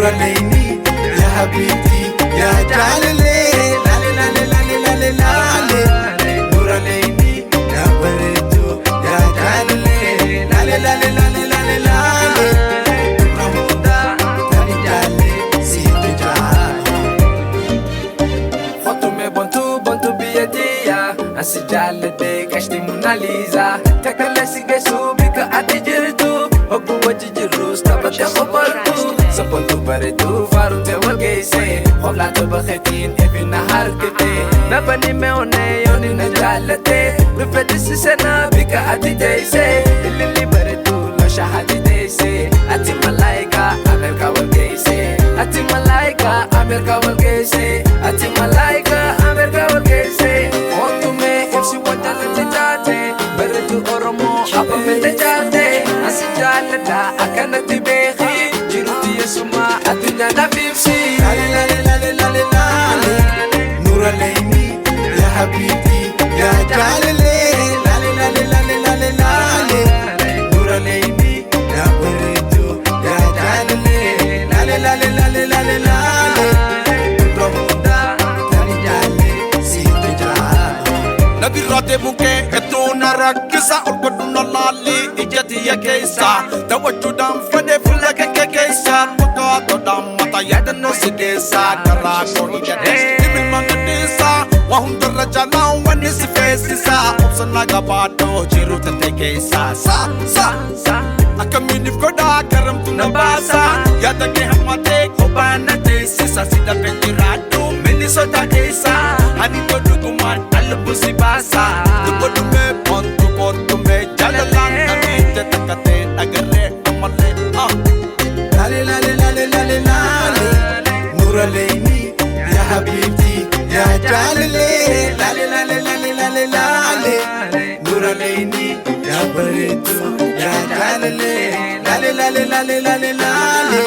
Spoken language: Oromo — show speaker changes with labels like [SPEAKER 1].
[SPEAKER 1] Nuraleeni yaa habiibti yaa jaalallee laale laale laale laale laale. Nuraleeni yaa bareedu yaa jaalallee laale laale laale laale laale. Dubra hundaa tani jaalle siitu jaale.
[SPEAKER 2] Kottume bontuu bontuu biyya tiyya, asi jaalladhe qashti Munaaliza. Takkalee si geessu bika ati jirtu, hogguu wajji jirrus taphatte qofartu. Sabboontuu bareedduu faaruntee wal geesse, qoflaata bakeetiin ifina harkite. Nabani mee'oonee yooni na jaallate, dhufeeti seenaa bika ati teesse. Ililli bareedduu losha hati teesse, ati malaayikaa Ameerikaa wal geesse. Ati malaayika Ameerikaa wal geesse. Ati malaayika Ameerikaa wal geesse. Mootumee ibsi wanta latti taate. Bareedduu Oromoo abba fete jaalte. Asi jaalladha akkanatti beeki. Jirutti yesumaa addunyaa naaf ibsi.
[SPEAKER 1] Laale laale laale laale laale. Nuraleeni yaa habiibti yaa jaalallee laale laale laale laale laale. Nuraleeni yaa bareedu yaa jaalallee laale laale laale laale laale. Dubra hundaa tani jaalle siitu jaale.
[SPEAKER 3] Na birraa deemuun kee hedduu na rakkisa, ol godhu na laalli ija tiyya keessa, daawwachuudhaan fedhe fuula kee keessa, tokko todhaan mata yaadannoo si keessa, garaa koo hidhadhe imilmaan gadhiisa, waa hundarra jaalaa wanni si feessisa, obsa na gabaadhoo jiru tattee keessa sa sa sa akkamiiniif godhaa garamtu na baasa, yaada kee hammatee kophaa na teessisa, si dafee jiraadhu Minnesota keessa, ani godhugumaan alubbu si baasa, dubbadhume bontu kottume jaalalaan namicha takka ta'e dhagarree ammallee ah.
[SPEAKER 1] Laale laale laale laale laale. Nuraleeni yaa habiibti yaa jaalallee laale laale laale laale laale. Nuraleeni yaa bareedu yaa jaalallee laale laale laale laale laale.